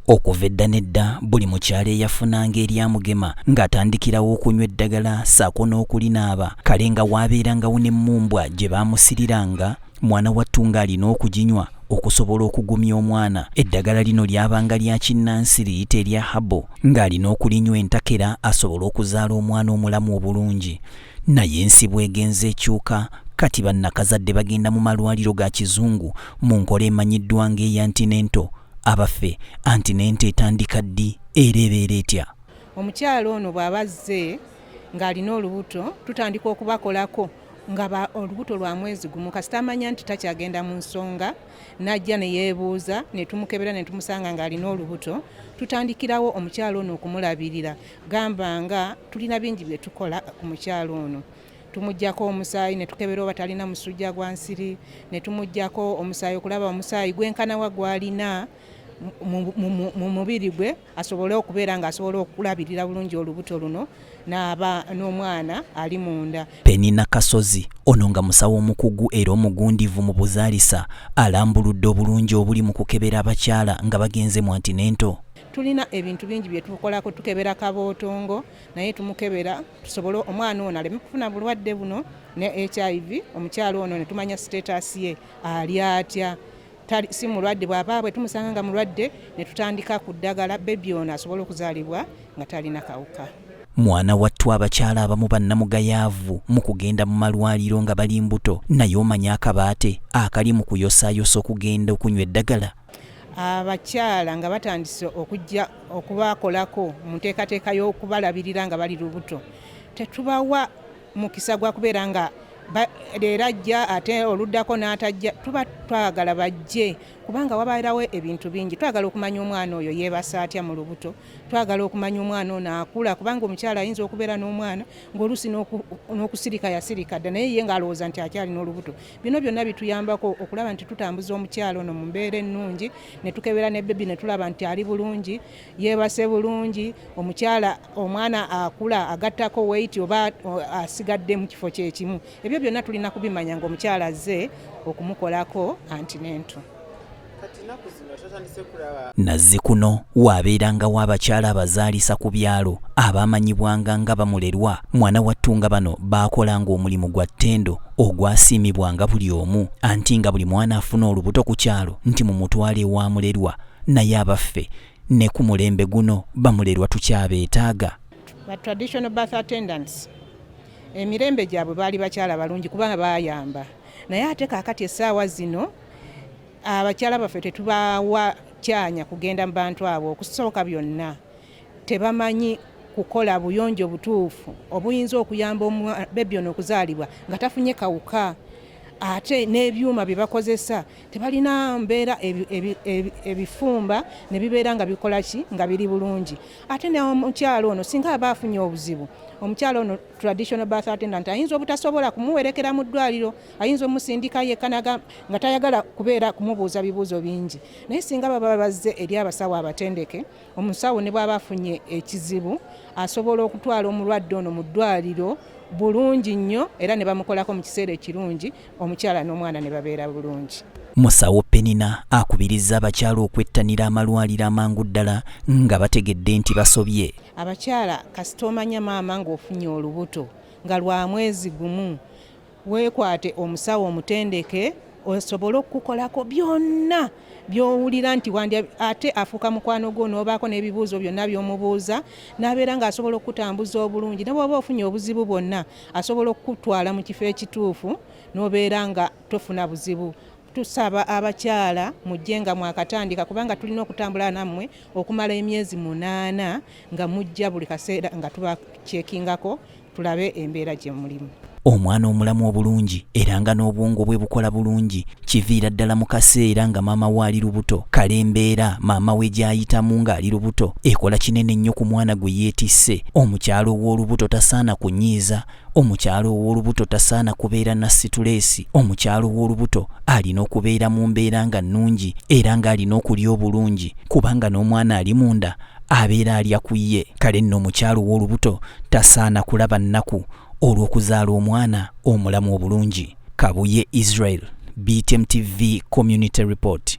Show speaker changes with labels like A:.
A: Okuva edda n'edda buli mukyala eyafunanga eryamugema ng'atandikirawo okunywa eddagala ssaako n'okulinaaba, kale nga waabeerangawo n'emmumbwa gye baamusiriranga mwana wattu ng'alina okuginywa okusobola okugumya omwana. Eddagala lino lyabanga lya kinnansi liyite erya habo ng'alina okulinywa entakera asobole okuzaala omwana omulamu obulungi. Naye ensi bw'egenze ekyuka, kati bannakazadde bagenda mu malwaliro ga kizungu mu nkola emanyiddwa ng'eya antinento. Abaffe, antinento etandika ddi era ebeera etya?
B: Omukyala ono bw'aba azze ng'alina olubuto, tutandika okubakolako nga olubuto lwa mwezi gumu. Kasita amanya nti takyagenda mu nsonga, n'ajja ne yeebuuza, ne tumukebera ne tumusanga ng'alina olubuto, tutandikirawo omukyala ono okumulabirira. Gamba nga tulina bingi bye tukola ku mukyala ono. Tumuggyako omusaayi ne tukebera oba talina musujja gwa nsiri, ne tumuggyako omusaayi okulaba omusaayi gwenkana wa gw'alina mu mubiri gwe, asobole okubeera ng'asobola okulabirira bulungi olubuto luno n'aba n'omwana ali munda.
A: Penina Kasozi ono nga musawo omukugu era omugundivu mu buzaalisa alambuludde obulungi obuli mu kukebera abakyala nga bagenze mu antinento.
B: Tulina ebintu bingi bye tukolako, tukebera kabootongo naye tumukebera tusobole omwana ono aleme kufuna bulwadde buno ne HIV. Omukyala ono ne tumanya status ye ali atya, si mulwadde. Bw'aba bwe tumusanga nga mulwadde ne tutandika ku ddagala, bebi ono asobole okuzaalibwa nga talina kawuka.
A: Mwana wattu abakyala abamu bannamugayaavu mu kugenda mu malwaliro nga bali mbuto, naye omanya akabaate akali mu kuyosaayosa okugenda okunywa eddagala.
B: Abakyala nga batandise okujja okubakolako mu nteekateeka y'okubalabirira nga bali lubuto, tetubawa mukisa gwa kubeera nga leero ajja ate oluddako n'atajja. Tuba twagala bajje kubanga wabeerawo ebintu bingi. Twagala okumanya omwana oyo yeebasa atya mu lubuto, twagala okumanya omwana ono akula, kubanga omukyala ayinza okubeera n'omwana ng'oluusi n'okusirika yasirika dda, naye ye ng'alowooza nti akyalina olubuto. Bino byonna bituyambako okulaba nti tutambuza omukyala ono mu mbeera ennungi, ne tukebera ne bebi ne tulaba nti ali bulungi, yeebase bulungi, omukyala omwana akula agattako weight oba asigadde mu kifo kyekimu. Ebyo byonna tulina kubimanya ng'omukyala azze okumukolako antinento.
A: Nazzikuno waabeerangawo abakyala abazaalisa ku byalo abaamanyibwanga nga bamulerwa. Mwana wattu nga bano baakolanga omulimu gwa ttendo ogwasiimibwanga buli omu, anti nga buli mwana afuna olubuto ku kyalo nti mumutwale ewa mulerwa. Naye abaffe, ne ku mulembe guno bamulerwa tukyabeetaaga?
B: Ba traditional birth attendants emirembe gyabwe baali bakyala balungi kubanga baayamba, naye ate kaakati essaawa zino abakyala baffe tetubawa kyanya kugenda mu bantu abo. Okusooka byonna tebamanyi kukola buyonjo butuufu obuyinza okuyamba bebi ono okuzaalibwa nga tafunye kawuka, ate n'ebyuma bye bakozesa tebalina mbeera ebifumba ne bibeera nga bikola ki nga biri bulungi. Ate n'omukyala ono singa aba afunye obuzibu, omukyala ono traditional birth attendant ayinza obutasobola kumuwerekera mu ddwaliro, ayinza omusindika yekka nga tayagala kubeera kumubuuza bibuuzo bingi. Naye singa baba bazze eri abasawo abatendeke, omusawo ne bw'aba afunye ekizibu asobola okutwala omulwadde ono mu ddwaliro bulungi nnyo, era ne bamukolako mu kiseera ekirungi, omukyala n'omwana ne babeera bulungi.
A: Musawo Penina akubirizza abakyala okwettanira amalwaliro amangu ddala nga bategedde nti basobye.
B: Abakyala, kasita omanya maama ng'ofunye olubuto nga lwa mwezi gumu, weekwate omusawo omutendeke osobole okukukolako byonna by'owulira nti wandi, ate afuuka mukwano gwo n'obaako n'ebibuuzo byonna by'omubuuza n'abeera ng'asobola okukutambuza obulungi. Ne bw'oba ofunye obuzibu bwonna, asobola okukutwala mu kifo ekituufu n'obeera nga tofuna buzibu. Tusaba abakyala mujje nga mwakatandika, kubanga tulina okutambula nammwe okumala emyezi 8 nga mujja buli kaseera nga tubakyekingako tulabe embeera gye mulimu.
A: Omwana omulamu obulungi era nga n'obwongo bwe bukola bulungi kiviira ddala mu kaseera nga maama we ali lubuto. Kale embeera maama we gy'ayitamu ng'ali lubuto ekola kinene nnyo ku mwana gwe yeetisse. Omukyala ow'olubuto tasaana kunyiiza, omukyala ow'olubuto tasaana kubeera na situleesi, omukyala ow'olubuto alina okubeera mu mbeera nga nnungi era ng'alina okulya obulungi, kubanga n'omwana ali munda abeera alya ku ye. Kale nno omukyala ow'olubuto tasaana kulaba nnaku olw'okuzaala omwana omulamu obulungi. Kabuye Israel, BTM TV Community Report.